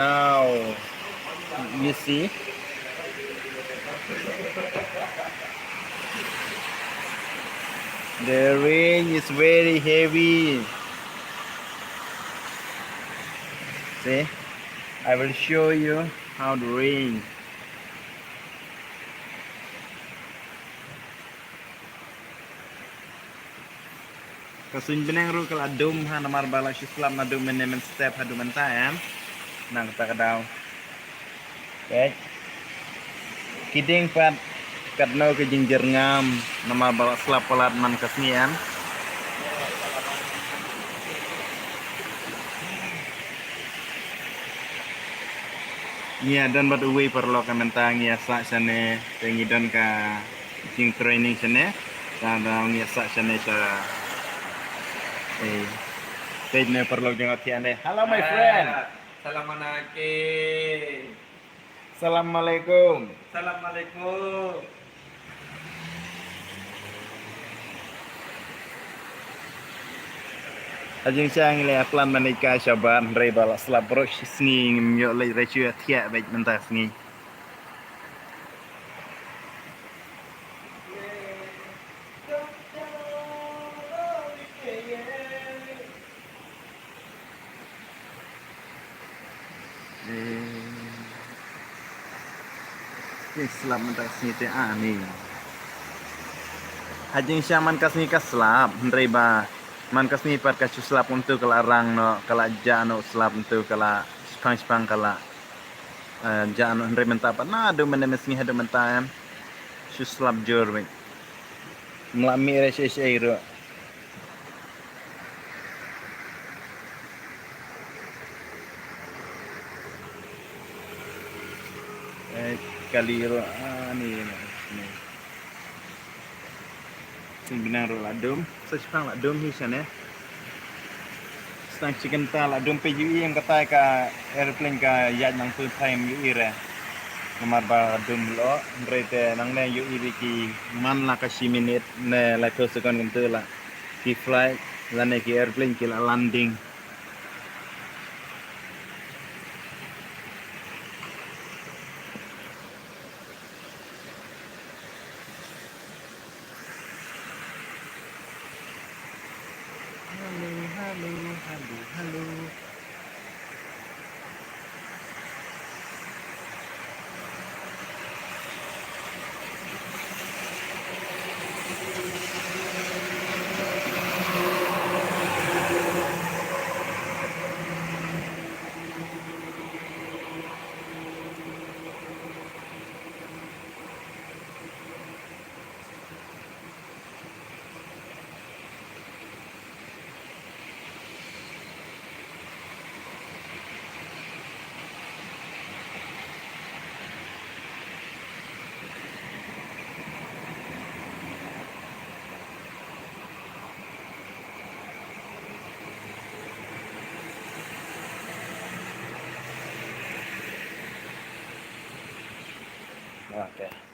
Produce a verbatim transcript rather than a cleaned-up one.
Now, you see, the rain is very heavy. See, I will show you how the rain. Ka suiñ bneng ruh ka la dum ha namar ba la shu slap naduh mynne mynstep haduh mynta em. Na kata ka daw. Peit. Ki dieng pat katno ka jingjyrngam namar ba la slap palat man ka sngi em. Ngi ïa don bad uwei paralok, mynta ngi ïa sah shane te ngi don ka jingtraining shane. Te ngi ïa sah shane sha. Eh, peit ne paralok jong nga thiah ne. Hello my friend. Assalamualaikum. Assalamualaikum. Assalamualaikum. Ha jingshisha ngi la plan ban leit kai shabar hynrei ba la slap baroh shi sngi, ngim ïoh leit re shu thiah beit mynta sngi. Eh. Ki slap mynta ka sngi te ani. Ha jingshisha man ka sngi ka slap hynrei ba man ka sngi pat ka shu slap kumtu ka la rang noh, ka la jah noh slap kumtu ka la shipang shipang ka la, eh, jah noh hynrei mynta pat naduh mynne mynsngi haduh mynta em. Shu slap jur beit. Mla mih re shi shi ruh. Eh, kali ruh, ah, ni, ni. Suiñ bneng ruh la dum, sa shipang la dum hi shane. Sa tang shi kynta la dum peit ïohi em katai ka aeroplane ka ïaid nangtu thaim ïohi re. Namar ba dum lo, hynrei te nangne ïohi beit ki man la ka shi minit ne laiphew second kumtu la ki flight lane ki aeroplane ki la landing. Hello, hello, hello, hello. Okay.